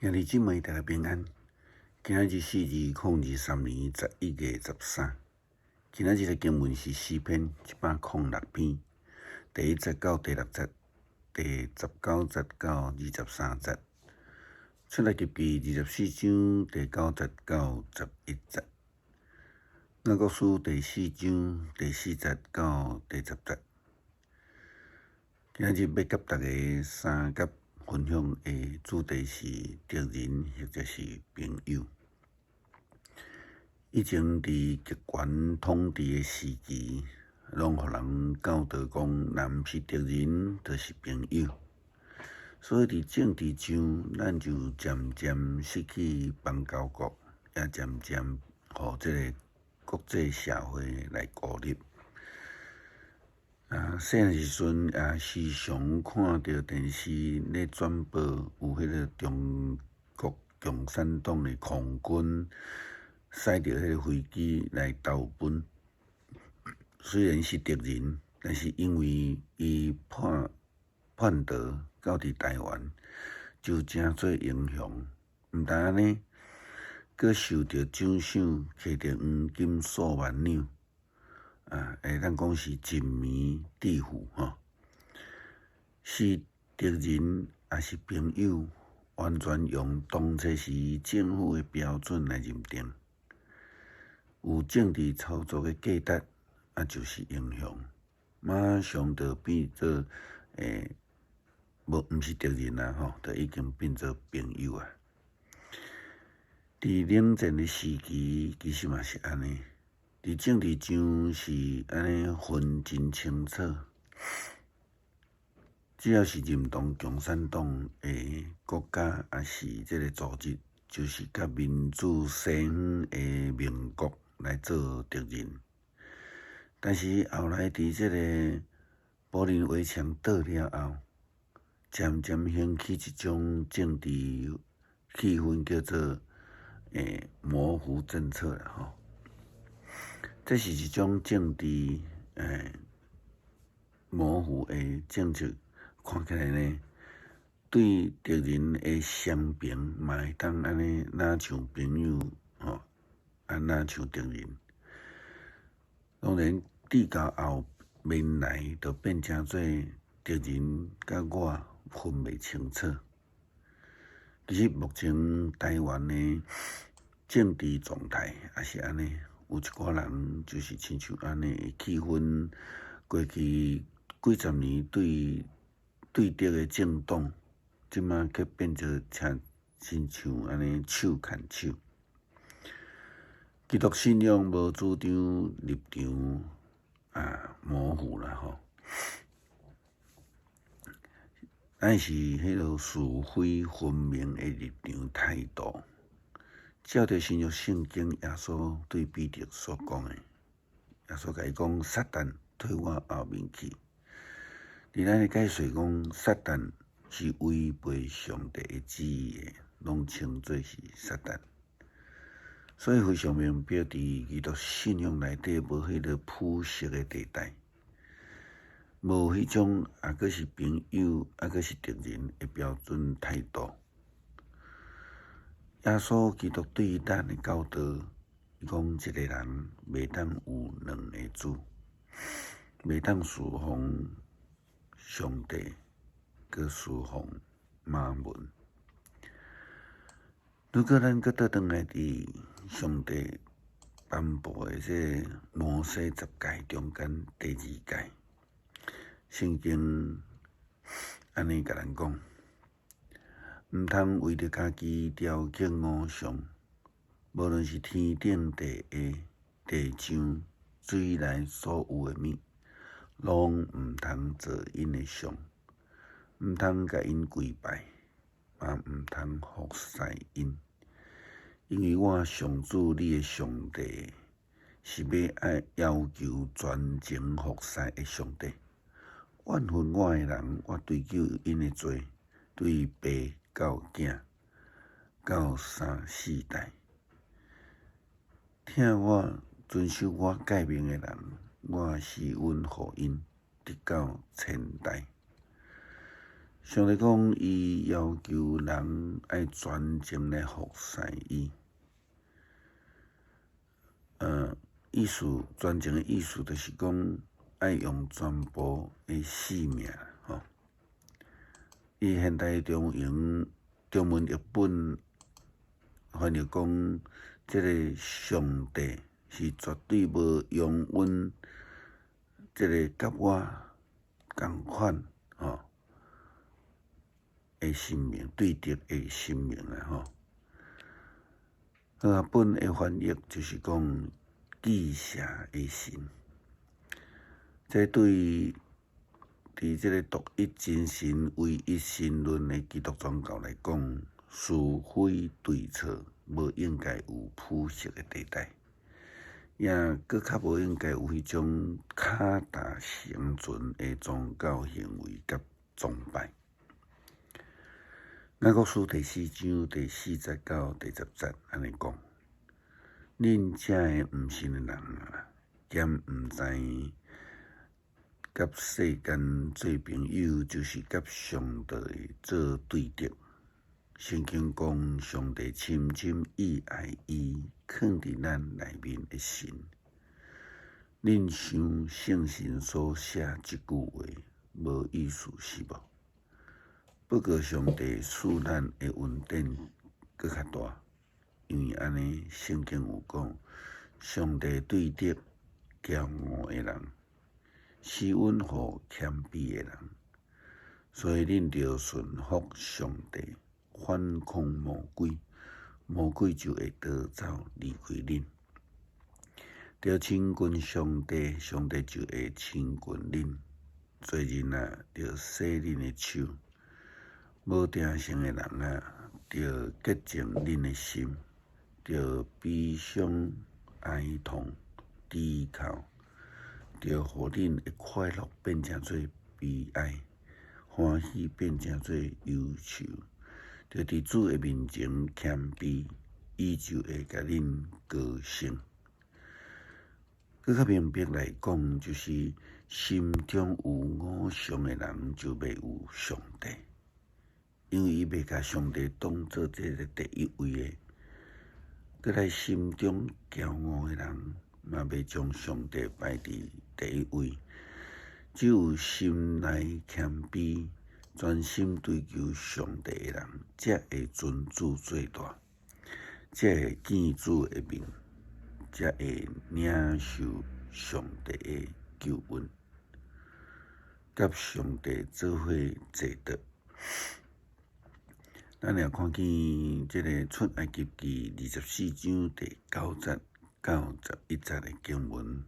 兄弟姊妹，大家平安。今仔日是2023年11月13。今仔日的經文是詩篇106篇，第1節到第6節，第19節到23節。出埃及記24章第9節到11節。雅各書第四章第4節到第10節。今仔日欲佮大家相佮分享的主題是敵人或者是朋友。以前佇極權統治的時期，攏予人教導講，若毋是敵人，就是朋友。所以佇政治上，咱就漸漸失去邦交國，也漸漸予這个國際社會來孤立。啊，細漢時陣也時常看著電視咧轉播，有彼个中國共產黨的空軍駛著彼个飛機來投奔。雖然是敵人，但是因為伊叛逃到佇台灣，就成做英雄。毋但按呢，閣受著獎賞，摕著黃金數萬兩。啊，會當講是一暝致富吼，是敵人抑是朋友，完全用當初時政府的標準來認定。有政治操作的價值，啊，就是英雄，馬上就變做無毋是敵人啊吼，就已經變做朋友啊。佇冷戰的時期，其實嘛是按呢。佇政治上是按呢分真清楚，只要是認同共產黨的國家，抑是這個組織，就是佮民主西方的盟國來做敵人。但是後來佇這个柏林圍牆倒了後，漸漸興起一種政治氣氛，叫做模糊政策啦吼。這是一種政治模糊的政策，看起來呢，對敵人的雙邊嘛會當按呢，若像朋友吼，啊若像敵人。當然，至到後面來，就變成做敵人佮我分袂清楚。其實目前台灣的政治狀態也是按呢。有一寡人就是親像按呢的氣氛，過去幾十年對敵的政黨，這馬卻變做親親像按呢手牽手。基督信仰無主張立場啊模糊啦吼，咱是彼个是非分明的立場態度。照著新約聖經，耶穌對彼得所講的，耶穌共伊講：撒旦退我後面去。佇咱的解說講，撒旦是違背上帝的旨意的，攏稱做是撒旦。所以非常明白，佇基督信仰內底無彼个灰色的地帶，無彼種抑閣是朋友，抑閣是敵人的標準態度。耶穌基督對咱的教導，伊講一个人袂當有兩个主，袂當事奉上帝，閣事奉瑪門。如果咱閣倒轉來佇上帝頒布的這个摩西十誡中間第二誡，聖經按呢共咱講。毋通為著家己雕刻偶像，無論是天頂地下、地上、水內所有的物，攏毋通做𪜶的像，毋通共𪜶跪拜，嘛毋通服侍𪜶。因為我上主你的上帝是欲愛要求全情服侍的上帝。怨恨我的人，我追究𪜶的罪，對爸到囝，到三四代。疼我、遵守我誡命的人，我施恩予𪜶，直到千代。上帝講，伊要求人愛全情來服侍伊。意思全情的意思，就是講愛用全部的性命，吼。伊現代中英中文譯本翻譯講，這个上帝是絕對無容阮這个佮我仝款，吼的神明對敵的神明啊，吼。和合本的翻譯就是講忌邪的神，這對佇這个獨一真神、唯一神論的基督宗教來講，是非對錯無應該有灰色的地帶，也閣較無應該有彼種跤踏成船的宗教行為佮崇拜。雅各書第四章第四節到第十節按呢講：恁遮个毋信的人啊，敢毋知佮世間做朋友，就是佮上帝做對敵？聖經講，上帝深深意愛伊囥佇咱內面的神。恁想聖神所寫這句話無意思是無？不過上帝賜咱的恩典閣較大，因為按呢，聖經有講，上帝對敵驕傲的人，施恩予謙卑的人，所以恁著順服上帝，反抗魔鬼，魔鬼就會逃走離開恁。著親近上帝，上帝就會親近恁。罪人啊，著洗恁的手。無定性的人啊，著潔淨恁的心，著悲傷哀痛低哭，著予恁的快樂變成做悲哀，歡喜變成做憂愁。著佇主的面前謙卑，伊就會共恁高升。閣較明白來講，就是心中有偶像的人，就袂有上帝。因為伊袂共上帝當做這个第一位的，閣來心中驕傲的人，嘛袂將上帝擺佇第一位。只有心內謙卑、專心追求上帝的人，才會尊主做大，才會見主的面，才會領受上帝的救恩，佮上帝做伙坐著。咱也看見這个出埃及記二十四章第九節到十一節的經文，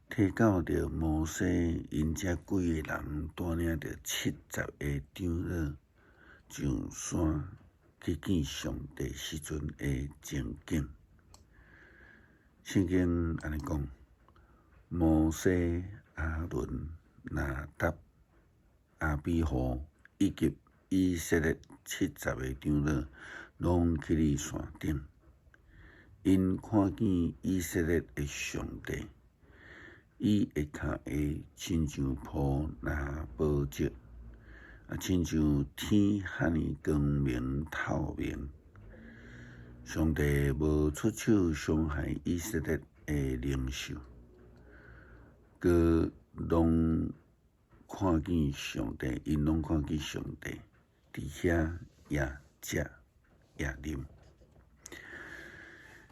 提到著摩西𪜶這幾个人帶領著七十个長老上山去見上帝時陣的情景。聖經按呢講：摩西、亞倫、拿答、亞比戶以及以色列七十个長老，攏起佇山頂。𪜶看見以色列的上帝，伊的跤鞋親像鋪藍寶石，啊，親像天遐爾光明透明。上帝無出手傷害以色列的靈獸，閣攏看見上帝，𪜶攏看見上帝佇遐也食也啉。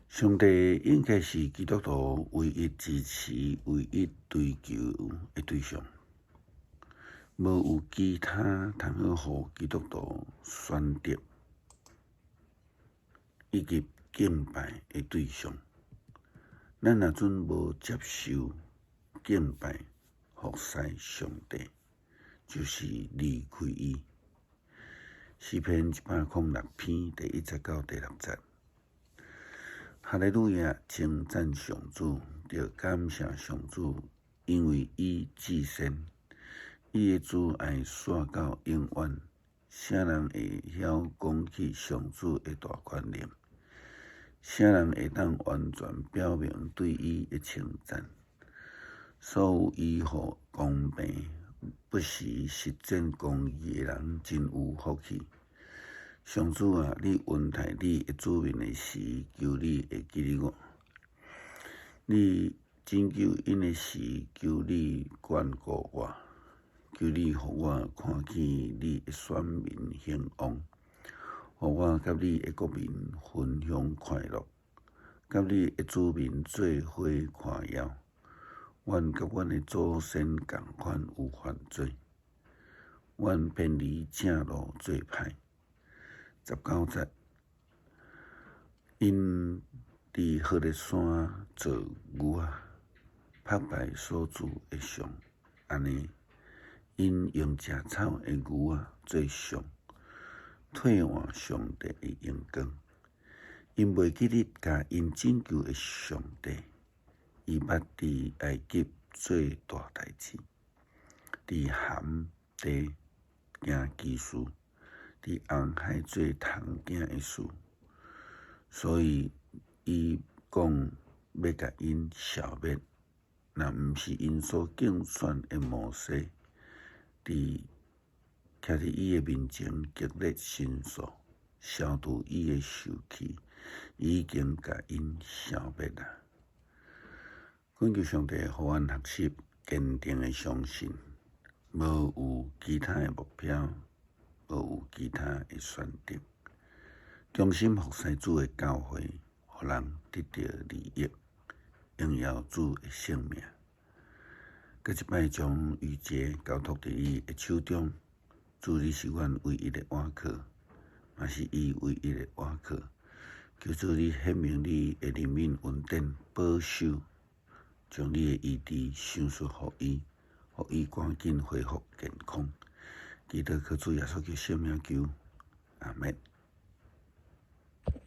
上帝應該是基督徒唯一支持、唯一追求的對象，無有其他通好予基督徒選擇以及敬拜的對象。咱若準無接受敬拜服侍上帝，就是離開伊。詩篇一百空六篇第一節到第六節。哈利路亞，稱讚上主，著感謝上主，因為伊至善，伊的慈愛續到永遠。啥人會曉講起上主的大權能？啥人會當完全表明對伊的稱讚？所有伊予公平、不時實踐公義的人真有福氣。上主啊，你恩待你的子民的時，求你會記得我。你拯救𪜶的時，求你眷顧我。求你予我看見你的選民興旺，予我佮你的國民分享快樂，佮你的子民做伙誇耀。阮佮阮的祖先仝款有犯罪，阮偏離正路做歹。19節，𪜶佇何烈山造牛仔，膜拜所鑄的像，按呢，𪜶用食草的牛仔做像，替換上帝的榮光。𪜶袂記得共𪜶拯救的上帝，伊捌佇埃及做大代誌，佇含地行奇事，佇紅海做通行的事，所以伊講欲共𪜶消滅，若毋是𪜶所揀選的摩西，徛佇伊的面前激烈申訴，消除伊的受氣，已經共𪜶消滅啊！懇求上帝予阮學習堅定的相信，無有其他的目標，無有其他的選擇，忠心服侍主的教誨，予人得著利益，榮耀主的聖名。閣一擺將余杰交託佇你的手中，主你是阮唯一的倚靠，嘛是伊唯一的倚靠。求主你顯明你的憐憫恩典保守，將你的醫治賞賜予伊，予伊趕緊恢復健康。祈禱靠主耶穌基督聖名求，阿們。